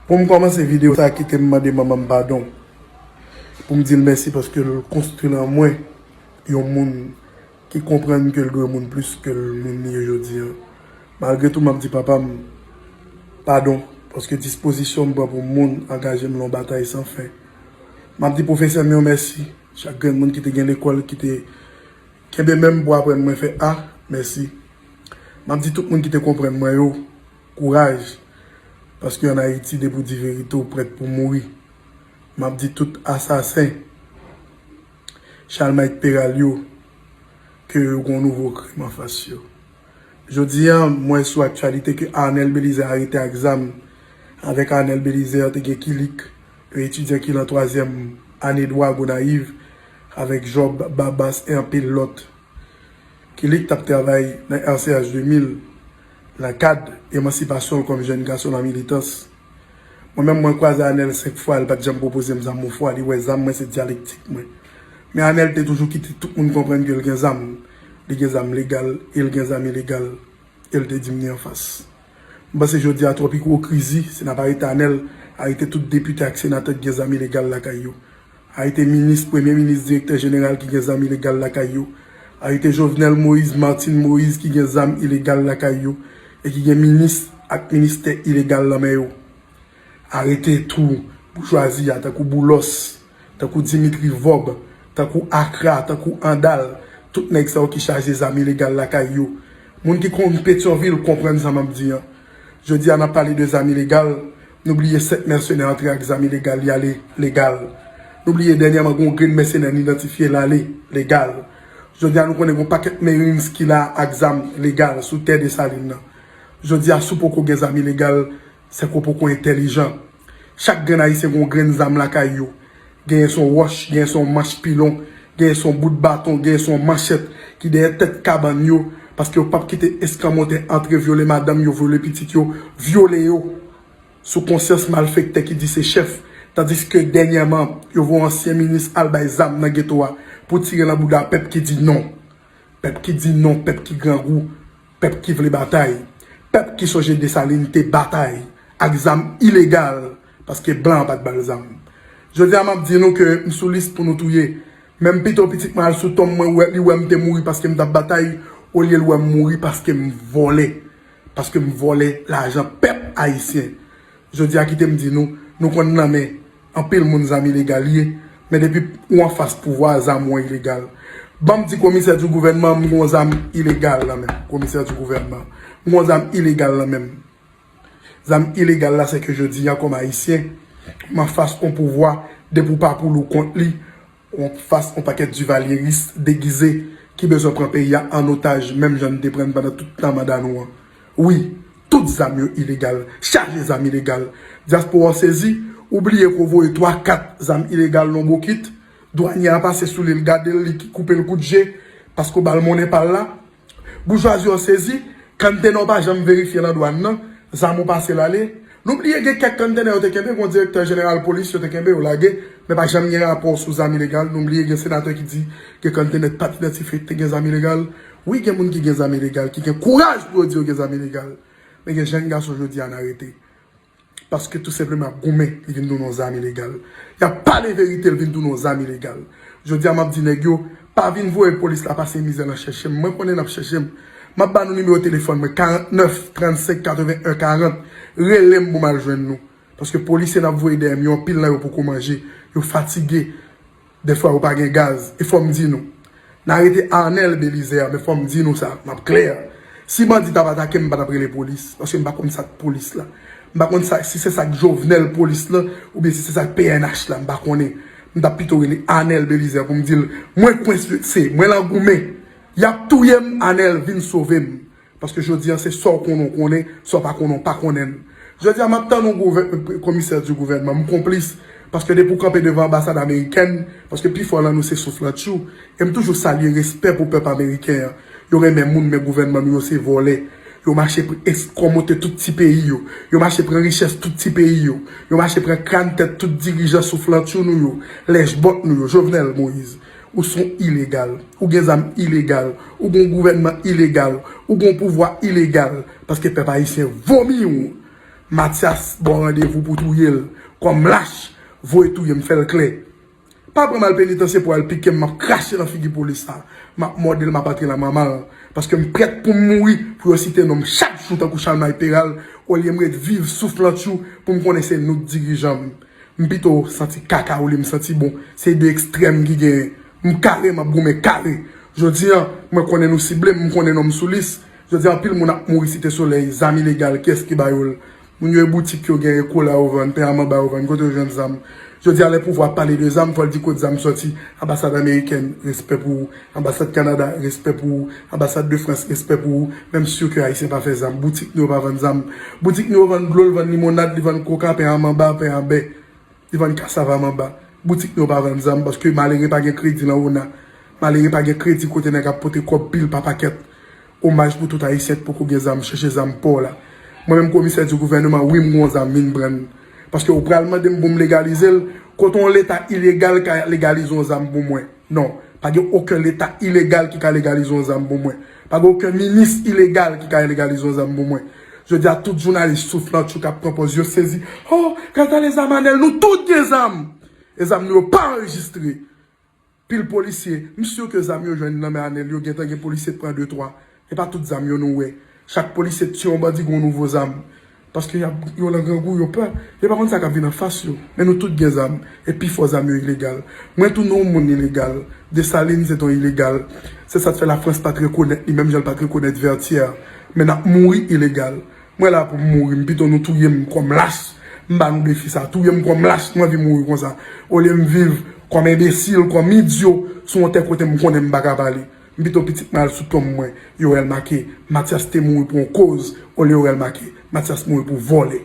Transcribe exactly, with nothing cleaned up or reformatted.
Pou m kòmanse videyo sa, kite m mande manman m padon. Pou m di l mèsi paske l konstwi nan mwen yon moun ki konprann ke l dwe moun plis ke l moun li ye jodi a. Malgre tou, m ap di papa m padon paske dispozisyon m pran pou moun angaje m nan yon batay san fen. M ap di pwofesè m yo mèsi, chak grenn moun ki te gen lekòl, ki te kenbe men m pou aprann mwen fè A, mèsi. M ap di tout moun ki te konprann mwen yo, kouraj, paske ann Ayiti, depi w di verite, w prèt pou mouri. M ap di tout asasen Chalmay Peral yo ke yo gen yon nouvo krim anfas yo. Jodi a, m wè sou aktyalite ke Arnel Belizaire arete ak zam. Avèk Arnel Belizaire, te gen Kilik, yon etidyan ki nan twazyèm ane dwa Gonayiv, avèk Job Babas e anpil lòt. Kilik t ap travay nan R C H de mil, nan kad emansipasyon l kòm jèn gason nan militans. Mwen menm, mwen kwaze Arnel senk fwa, li pa t janm pwopoze m zam yon fwa, li wè zam mwen se dyalektik mwen. Men Arnel te toujou kite tout moun konprann ke l gen zam. Li gen zam legal e l gen zam ilegal, e l te di m li anfas. M panse jodi a twòp ipokrizi, si n ap arete Arnel, arete tout depite ak senatè ki gen zam ilegal lakay yo. Arete minis, premye minis, direktè jeneral ki gen zam ilegal lakay yo. Arete Jovenel Moïse, Martine Moïse ki gen zam ilegal lakay yo e ki gen minis ak ministè ilegal nan men yo. Arete tou boujwazi a, tankou Boulos, tankou Dimitri Vorbe, tankou Akra, tankou Andal, tout nèg sa yo ki chaje zam ilegal lakay yo. Moun ki konn Petyonvil konprann sa m ap di an. Jodi a, n ap pale de zam ilegal, nou bliye sèt mèsenè antre ak zam ilegal, y ale legal. Nou bliye dènyèman gen yon grenn mèsenè n idantifye l ale legal. Jodi a, nou konnen gen yon pakèt Marines ki la ak zam legal sou tè Desalin nan. Jodi a, si w poko gen zam ilegal, se ke w poko entèlijan. Chak grenn Ayisyen gen yon grenn zam lakay yo. Genyen se yon wòch, genyen se yon manch pilon, genyen se yon bout baton, genyen se yon manchèt ki dèyè tèt kabann yo, paske yo p ap kite eskanmòtè antre vyole madanm yo, vyole pitit yo, vyole yo. Sou konsyans malfektè ki di se chèf, tandiske dènyèman, yo voye ansyen minis al bay zam nan geto a pou tire nan bouda pèp ki di non. Pèp ki di non, pèp ki grangou, pèp ki vle batay, pèp ki sonje Desalin te batay ak zam ilegal, paske blan an pa t ba l zam. Jodi a, m ap di nou ke m sou lis pou nou touye. Menm pito pitit mwen al sou tonm mwen, wè, li wè m te mouri paske m t ap batay, olye l wè m mouri paske m vòlè, paske m vòlè lajan pèp ayisyen. Jodi a, kite m di nou, nou konn nan men anpil moun zam ilegal ye, men depi ou anfas pouvwa, zam ou an ilegal. Ban m di komisè di gouvènman, m gon zam ilegal nan men m. Komisè di gouvènman, m gon zam ilegal nan men m. Zam ilegal la, se ke jodi a, kòm Ayisyen, m anfas on pouvwa, depi w pa pou l ou kont li, ou anfas on pakèt divalyeris degize ki bezwen pran peyi a an otaj, menm jan n te pran n pandan tout tan manda nou an. Wi, tout zam yo ilegal, chaje zam ilegal. Dyaspora w sezi, ou bliye ke w voye twa, kat zam ilegal nan bokit, dwanye a pase sou li, l gade l, li ki koupe l kout je, paske w ba l monnen pa l la. Boujwazi w sezi, kantena w pa janm verifye nan dwàn nan, zam ou pase l ale. Nou bliye gen kèk kantena yo te kenbe, gon direktè jeneral polis yo te kenbe, yo lage, men pa janm gen rapò sou zam ilegal. Nou bliye gen senatè ki di gen kantena ki pa t idantifye ki te gen zam ilegal. Wi, gen moun ki gen zam ilegal, ki gen kouraj pou yo di yo gen zam ilegal. Men gen jèn gason jodi a n arete. Paske tou senpleman ap goumen, li vin tounen yon zam ilegal. Y ap pale verite, li vin tounen yon zam ilegal. Jodi a, m ap di nèg yo, pa vin voye polis la pase mizè nan chèche m. Mwen konnen n ap chèche m. M ap ba nou nimewo telefòn mwen, karant nèf, trannsenk, katreven en, karant. Rele m pou m al jwenn nou. Paske polisye n ap voye dèyè m yo, anpil nan yo poko manje. Yo fatige. Dèfwa yo pa gen gaz. E fò m di nou. N arete Arnel Belizaire, men fò m di nou sa, m ap klè. Si bandi t ap atake m, m pa t ap rele polis, paske m pa konn sa k polis la. M pa konn sa, si se sa k Jovenel polis lan, oubyen si se sa k P N H la, m pa konnen. M t ap pito rele Arnel Belizaire pou m di l, mwen kwense, mwen lan goumen. Y ap touye m, Arnel, vin sove m. Paske jodi a, se sa w konnen, w konnen, sa w pa konnen, w pa konnen l. Jodi a, m ap tann yon gouvè-, komisè di gouvènman, m konplis, paske depi w kanpe devan anbasad amerikèn, paske pifò nan nou se souflantchou, e m toujou salye respè pou pèp ameriken an. Yo renmen moun, men gouvènman nou yo se vòlè. Yo mache pr-, eskòmote tout ti peyi yo. Yo mache pran richès tout ti peyi yo. Yo mache pran kràn tèt tout dirijan souflantchou nou yo, lèchbòt nou yo, Jovenel Moïse. Ou se yon ilegal. Ou gen zam ilegal. Ou gen yon gouvènman ilegal. Ou gen yon pouvwa ilegal. Paske pèp ayisyen vomi w. Matyas ba w randevou pou touye l. Kòm lach, voye touye m, fè l klè. Pa pran m al penitansye pou al pike m, m ap krache nan figi polis la. M ap mòde l, m ap antre nan manman l. Paske m prèt pou m mouri, pou yo site non m chak jou tankou Chalmay Peral, olye m ret viv souflantchou pou m konnen se nou k dirijan m. M pito santi kaka olye m santi bon. Se de ekstrèm ki genyen. M kare, m ap goumen kare. Jodi a, mwen konnen nou sible m, m konnen non m sou lis. Jodi a, anpil moun ap mouri Site Solèy, zam ilegal, kiyès ki ba yo l? Moun yo e boutik yo genyen, kola yo vann, pen a manba yo vann, kote yo jwenn zam? Jodi a, lè pouvwa ap pale de zam, fò l di kot zam sòti. Anbasad amerikèn, respè pou ou. Anbasad Kanada, respè pou ou. Anbasad de Frans, respè pou ou. Men m si ke Ayisyen pa fè zam. Boutik nou yo pa vann zam. Boutik nou yo vann dlo, l vann limonad, li vann koka, pen a manba, pen a bè. Li vann kasav a manba. Boutik nou yo pa vann zam, paske malere pa gen kredi nan ona. Malere pa gen kredi kote nèg ap pote kòb pil pa pakèt. Omaj pou tout Ayisyen k poko gen zam, chèche zam pa w la. Mwen menm komisè di gouvènman, wi m gon zam, vin pran l. Paske ou pral mande m pou m legalize l, kote yon leta ilegal ka legalize yon zam pou mwen? Non, pa gen okenn leta ilegal ki ka legalize yon zam pou mwen. Pa gen okenn minis ilegal ki ka legalize yon zam pou mwen. Jodi a, tout jounalis souflantchou k ap pran pòz yo sezi. Oh, gad ale zam Anèl, nou tout gen zam! E zam nou yo pa anrejistre. Pil polisye, m si ke zam yo jwenn nan men Anèl yo, gentan gen polisye k pran de twa. E pa tout zam yo nou wè. Chak polisye t tiye yon bandi, gen yon nouvo zam. Paske y ap, yo nan grangou, yo pè. Yo pa konn sa k ap vin anfas yo. Men nou tout gen zam. E pifò zam yo ilegal. Mwen tou non yon moun ilegal. Desalin se t yon ilegal. Se sa k fè Lafrans pa t rekonèt li, menm jan l pa t rekonèt Vètyè. Men n ap mouri ilegal. Mwen la pou m mouri, m pito nou touye m kòm lach. M ba nou defi sa, touye m kòm lach, m anvi mouri konsa. Olye m viv kòm enbesil, kòm idyo, sou yon tè kote m konnen m pa ka pale. M pito pitit mwen al sou tonm mwen, yo wè l make, Matyas te mouri pou yon koz, olye yo wè l make, Matyas mouri pou vòlè.